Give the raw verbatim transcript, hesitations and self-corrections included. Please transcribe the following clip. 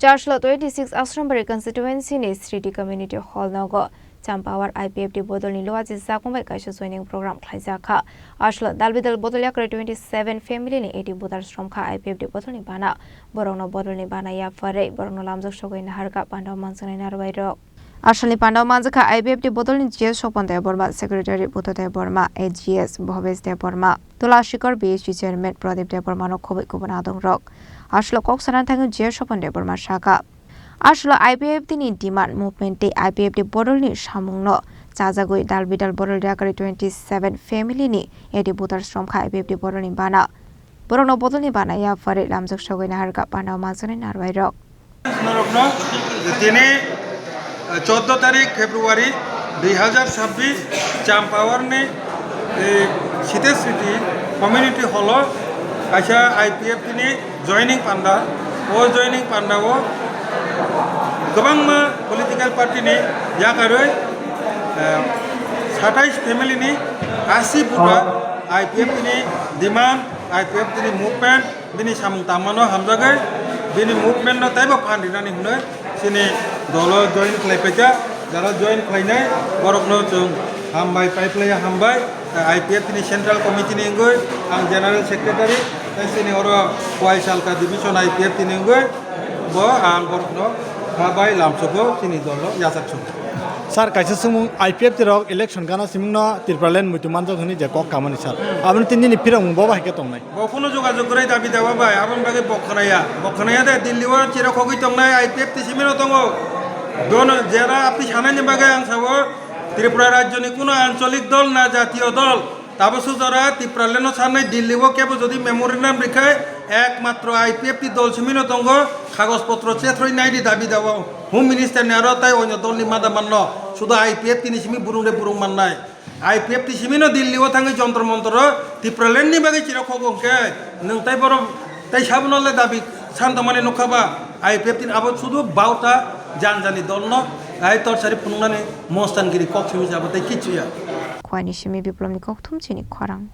Aswlo twenty six Asrambari constituency ni Sriti Community Hall nogo Champawar I P F T bodolni luaji jakong bai kaisa joining program khlaijakha. Aswlo dalbidal bodol yakre twenty seven family ni eighty voters romkha I P F T bodolni bana. Borokno bodolni bana yapharwi borokno lamjak sogwi naharkha pandao manjaknai narwai rok. Aswlni pandao manjakha I P F T bodolni G S Sopon Debbarma, Secretary Buddha Debbarma, A G S Bhabesh Debbarma, Tulashikar B S G Chairman Pradip Debbarma no khobwi kubun adong rok. Aswlo kok sana thangwi G S Sopon Debbarma sakha. Aswlo I P F T ni demand movement tei I P F T bodolni samungno chajagwi dalbidal bodol yakre twenty seven family ni eighty voters romkha I P F T bodolni bana. Borokno bodolni bana yapharwi lamjak sogwi naharkha pandao manjaknai narwai rok. Norokno tini, eh, choudo tarik February dui hazar chabbish Champawar ni, eh, Site Sriti Community Hall o kaisa I P F T ni joining panda. O joining panda o kwbangma political party ni yakarwi, eh, satais family ni asi buta I P F T ni demand, I P F T ni movement, bini samung tangmano hamjagwi, bini movement no teibo phan rinani hwnwi chini dolo join khlai paikha. Jara join khlainai borokno chwng hambai, pai phlaiya hambai. I P F T ni Central Committee ni wngwi ang General Secretary, tei chini oro Kuaisalka Division I P F T ni wngwi bo ang borokno kha bai lamsogo chini dolo yachak song. Sir, kaisa swngmung, I P F T rok election gana simingno Tipraland muitu manjak hwnwi je kok kamani sir. Aboni tini ni phirokmung bo bai khe tongnai. Bo kunu jogajog kwrwi dabi dawa bai, aboni bagwi bo khwnaya. Bo khwnaya de Delhi o chira khogwi tongnai I P F T simino tongo. Dono jera apni sanani bagwi ang sabo Tripura rajyoni kunu ancholik dol na jatiyo dol. Tabo sujora Tipraland no sanai Delhi o kebo jodi memorandum rikha, ekmatro I P F T dol simino tongo, kagoj potro chethroi naidi dabi dawa. Home Minister ni aro tai onyo dol ni mada manno. Sudo I P F T ni simi burung re burung mannai. I P F T simino Delhi o thangwi Jontor Montor o Tipraland ni bagwi chira khogong khe nwng tai borok tai sabono le dabi san tongmani nukha ba I P F T ni abo sudu bauta janjani dolno ai torsari phunuknani mostangiri kok simi jabo tai kichu ya. Khwani simi Biplobni kokthum chini khorang.